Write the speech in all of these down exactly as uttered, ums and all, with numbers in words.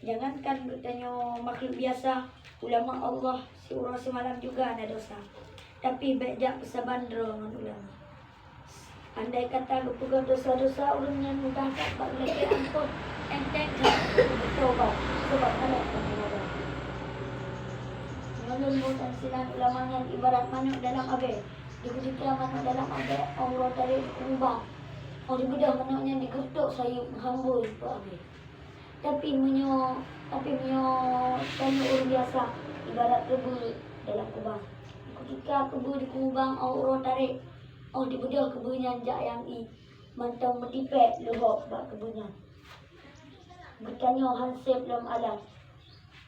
Jangankan geutanyoe makhluk biasa, ulama Allah siuroe simalam juga na dosa. Tapi bék jak peusaban droe ngon ulama. Andai kata geupeugah dosa-dosa ureuëng nyan mudah that bak geulakée ampôn, enteng that beutaubat, sabab malaikat meungaga. Nyoe lôn buet dan sinan ulama nyan ibarat manok dalam abée. Dikeudika manok dalam abée, óh uroe tarek dikeumubang. Óh dibeudôh manok nyan digeureutok sayeuep hambôi bak abée. Tapi meunyoe, tapi meunyoe tanyoe ureuëng biasa, ibarat keubeue dalam kubang. Ketika keubeue dikeumubang óh uroe tarek, óh dibeudôh keubeue nyan jak nyang ié, mantong meutipék leuhob bak keubeue nyan. Geutanyoe han sép lom alam.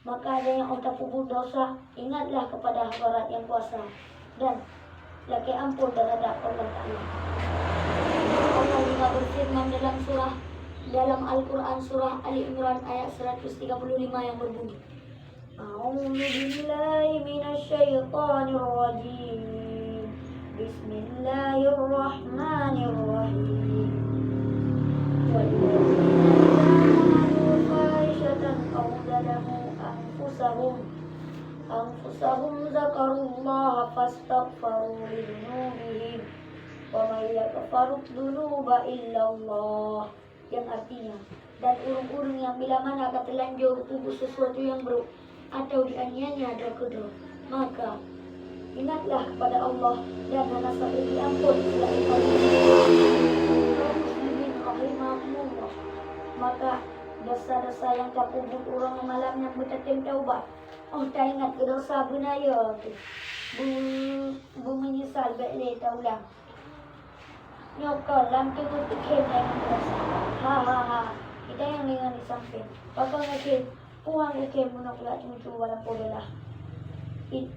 Maka ada nyang óh tapeubuet desya, ingatlah kepada Hadarat Nyang Kuasa dan lakée ampôn terhadap Allah Taala. Allah juga berfirman dalam surah, dalam Al-Quran, surah Ali Imran ayat seratus tiga puluh lima yang berbunyi, "A'udzu billahi minasy syaithanir rajim. Bismillahirrahmanirrahim. Walladzina idza fa'alu fahishatan aw zalamu anfusahum, anfusahum dzakarullaha fastaghfaru lidzunubihim, wa may yaghfiru dzunuba illallah." Yang artinya, dan ureuëng-ureuëng nyang bila mana ka teulanjô geupeubuet sesuatu nyang brok atau dianiaya droe keudroe, maka ingatlah kepada Allah dan hana sapeue jiampôn selain Allah. Kaum muslimin rahimakumullah, maka desya-desya nyang tapeubuet uroe malam nyan beutatem taubat. Óh taingat keu desya beuna yo teuh, beu-, beumeunyeusal bék lé taulang. Nyoe kon lam teungoh teukhem lé ngon desya. Ha, ha, ha. Kita nyang deungon di sampéng. Pakon geukhem? Puhan geukhem meunok jak cucu bak lampôh dolah. It-,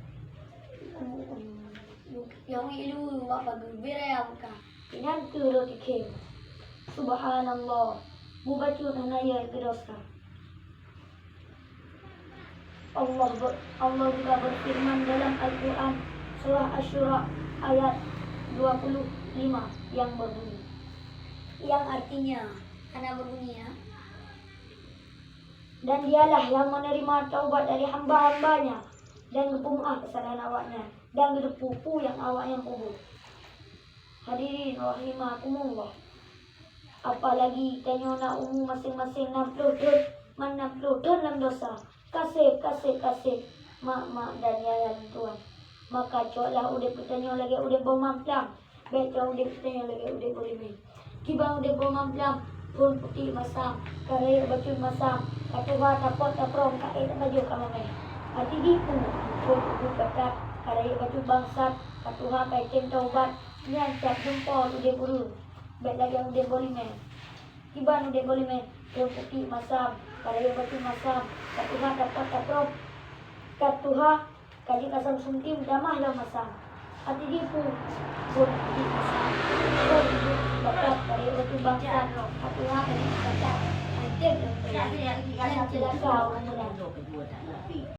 nyang ilu wak pageue bira ya buka. Inan keuh rot teukhem. Subhanallah. Mubacut hana yo keu desya. Allah ber-, Allah juga berfirman dalam Al-Quran, surah Asy-Syura ayat dua puluh lima yang berbunyi, yang artinya, hana berbunyi ya. Dan Dialah yang menerima taubat dari hamba-hamba-Nya dan geupeumeuáh kesalahan awaknyan dan geuteupeue peue nyang awaknyan peubuet. Hadirin rahimakumullah. Apalagi tanyoe na umu maséng-maséng nam ploh thon, man nam ploh thon lam desya. Ka sép, ka sép, ka sép, mak-mak dan yaya lôn tuan. Maka coklah udép geutanyoe lagée udép boh mamplam. Bék cok udép geutanyoe lagée udép boh limeng. Kiban udép boh mamplam, phon putéh masam, ka rayeuk bacut masam, ka tuha tapot taprong, ka ék tapajoh ka mamèh. Até jipu, phon udép batat, ka rayeuk bacut bangsat, ka tuha ka item taubat, nyan cap jumpo udép ureuëng. Bék lagée udép boh limeng. Kiban udép boh limeng, phon putéh masam, ka rayeuk bacut masam, ka tuha tapot taprong, ka tuha ka jeuet asam suntim tamah lom masam. Até jipu, phon putéh masam, phon udép batat, ka rayeuk bacut bangsat, ka tuha ka jeuet batat, item lom. Nyan ceulaka ureuëng meunan.